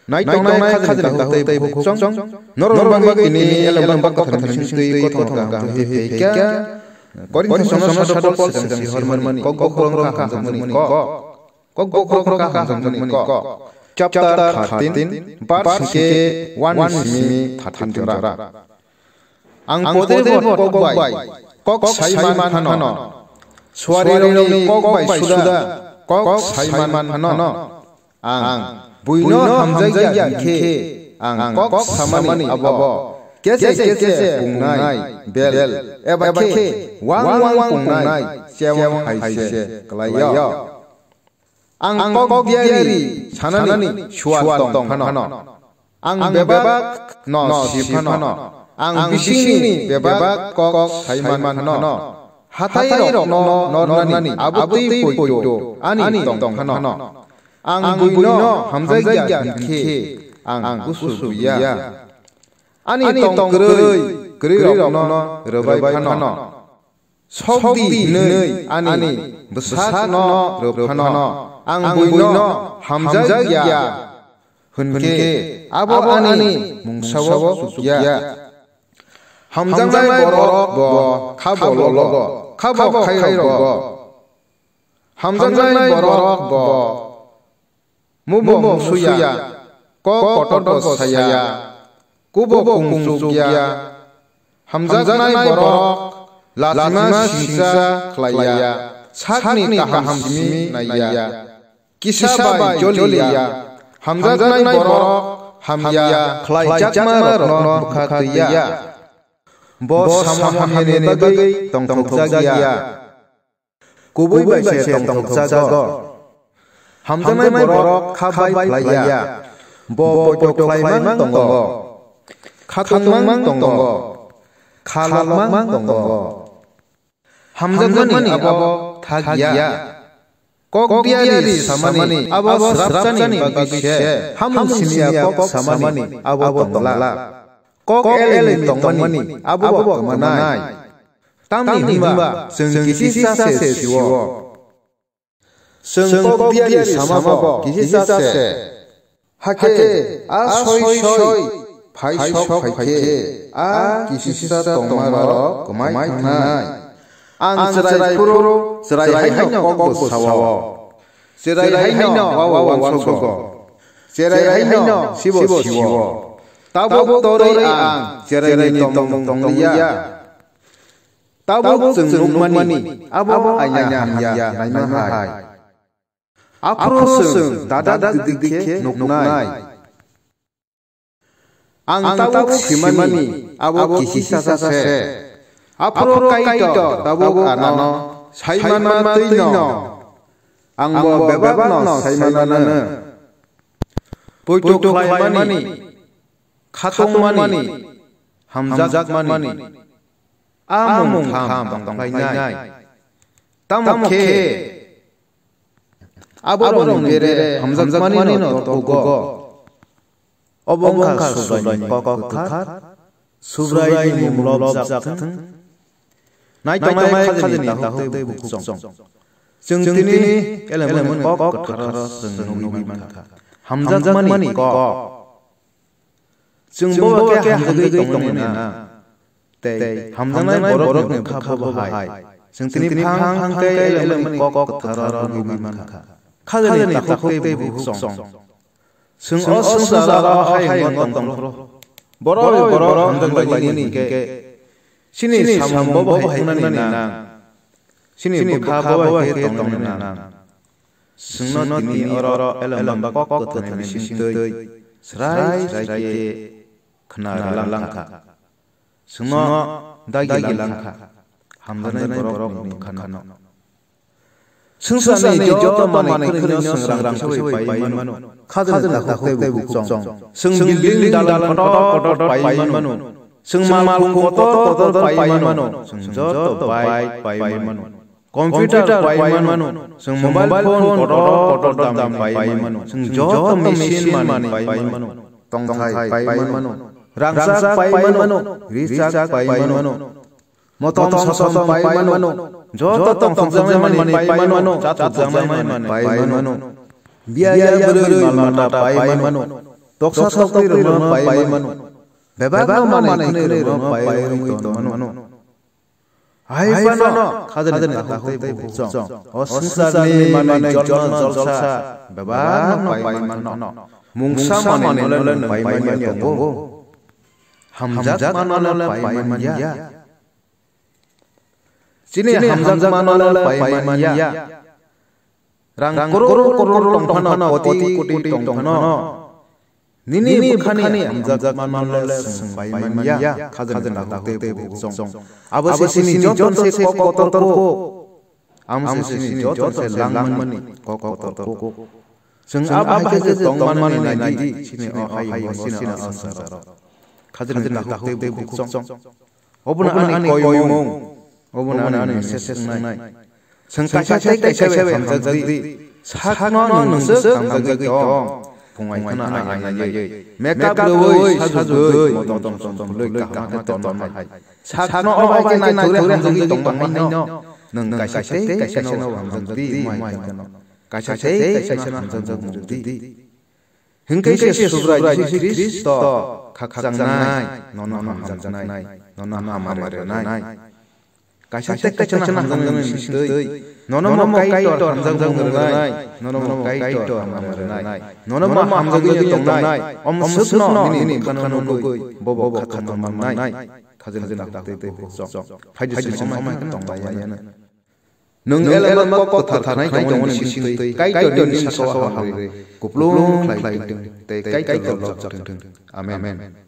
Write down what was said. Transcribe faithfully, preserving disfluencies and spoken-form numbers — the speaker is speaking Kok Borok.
Naitongnai khajani tahuk tei bukhuk chong, norokni bagwi tini elem bak kwthar mising twi kothoma kaham khe phai kha. Korinth somno sadok Paul sejang si hormani kok bokhorok wngkha hamjakmani kok. Kok bokhorok wngkha hamjakmani kok. Chapter thirteen, verse hwnkhe one ni simi thirteen jora. Ang podebot kok bai kok sai man phano, suarirokni kok bai suda kok sai man phano, ang buino hamjakya hinkhe ang kok samani abo kese kese pungnai bel eba khe wang wang pungnai chewng hai se kwlaio. Ang kok diari sanani sual tong phano, ang bebak no si phano, ang bisingni bebak kok sai man phano, hathai rokno nornani abotwi poito ani tong phano, ang buino hamjakya hinkhe ang kusu buya. Ani tong kwrwi kwrwi rokno rwbai phano, sokdi hinwi ani bwsakno rw phano, ang buino hamjakya hinkhe abo ani mungsao chukya. Hamjaknai borok bo khabo lolo, khabo khairok bo. Hamjaknai borok bo mubo musuya, kok kotor bo saya, kubo kung chukya. Hamjaknai borok lachima singcha khlaiya, sakni kaham simi naiya, kisa bai joliya. Hamjaknai borok hamya khlaijakma rokno bwkha twiya. Bo samo hamyani bagwi tongthokjakya. Kubui bai se tongthokjago. Hamjaknai borok kha bai phlaiya, bo poito khlaimang tongo, khatungmang tongo, khalokmang tongo. Hamjakmani abo thakya. Kok diari samani abo srapsani bagwi se, hamung simiya kok samani abo tongla. Kok elni tongmani abo bo kwmanai. Tamni hwnba chwng kisisa se sio. Chwng kok diari samabo kisisa se. Hakhe a soi soi phai sok phai khe a kisisa tongmarok kwmai thangnai. Ang chwrai phuru chwrai haino kok bo sao. Chwrai haino wawa wansokgo. Chwrai haino sibo sio. Tabuk torwi ang chwraini tongmung tongliya. Tabuk chwng nukmani abo aina hamya naima hai. Aphuru chwng dada gidi khe nuknai. Ang tabuk simani abo kisisa se. Aphuru Kaitor tabuk ano saimanma twino. Ang bo bebakno saimanmano. Poito khlaimani, khatungmani, hamjakmani. A mung tham tongphlainai. Tamo khe aborokni bere hamjakmani no togo. Obo wngkha Subraini kok kwthar, Subraini mung lobjak thung. Naitongnai khajani tahuk tei bukhuk chong. Chwng tini elemani kok kwtharo chwng nugwi mankha. Hamjakmani kok. Chwng bo khe hamjagwi tongmani na. Tei hamjaknai borokni bwkha bo hai. Chwng tini phang phang khe elemani kok kwtharo nugwi mankha. Khajani tahuk tei bukhuk chong. Chwng o swngcharo hai wngwi tong phuru, borok bai borok hamjak lainani hinkhe, chini samung bo bai wngnani nang, chini bwkha bo bai khe tongnani nang. Chwngno tini oro elembak kok kwtharni bisingtwi srai srai khe khna rwlang kha. Chwngno dagi lang kha, hamjaknai borokni bwkhano. Swngcharni joto manwi kwrwino chwng rang rang sawi pai mano. Khajani takhuk tei bukhuk chong. Chwng building dalan kotor kotor pai mano. Chwng malkhung kotor kotor pai mano. Chwng joto bike pai mano. Computer pai mano. Chwng mobile phone kotor kotor dam pai mano. Chwng joto machine manwi pai mano. Tongthai pai mano. Rangchak pai mano. Richak pai mano. Motom sotom pai mano. Joto tongthokjaknai manwi pai mano. Chathokjaknai manwi pai mano. Biyaya bwrwi mal mata pai mano. Toksa tokti rwma pai mano. Bebak no manwi khwnwi rwma pai wngwi tong mano. Hai phano khajani takhuk tei bukhuk chwng. O swngcharni manwi jolma jolsa bebak no pai mano. Mungsa manwi no le nwng pai manya tongo. Hamjak mano le pai manya. Chini hamjak mano le pai manya. Rang koror koror tong phano, koti koti tong phano. Nini bwkhani hamjak mano le swng pai manya. Khajani takhuk tei bukhuk chwng. Abo se chini joto se kok kotor kuk. Amo se chini joto se langmani kok kotor kuk. Chwng abo hai khe je tong manmani nai di, chini o hayung o, chini o swngcharo. Khajani takhuk tei bukhuk chwng. Obono ani koimung, obono ani message wngnai. Chwng kaisa tei kaisa bai hamjak di, sakno nwng swk hamjagwi tong. Phung ai kheno ai naiwi, makeup rwui, sajugwi, modom chom chom phulwi kaham khe tongma hai. Sakno o bai khe naithok rwi hamjagwi tongma hai no. Nwng kaisa tei kaisa no hamjak di, mai kheno. Kaisa tei kaisa no hamjak di. Hinkhe se Subrai Jisu Khristo khakchangwi nono hamjaknai, nono hamari rwnai. Kaisa tei kaisa no hamjaknai sintwi, nono mo Kaitor hamjakmung rwnai, nono mo Kaitor hamari rwnai, nono mo hamjagwi tongnai, om swkno nini bwkhano nugwi bobo khatungma mannai. Khajani takhuk tei bukhuk chwng. Phaidi chwng omai khe tonglaiyana. Nwng elema kok kwthar khnai tongmani bisingtwi Kaitor nini sakao hamri kuplung khlai tong tei Kaitor lobjak thung. Amen.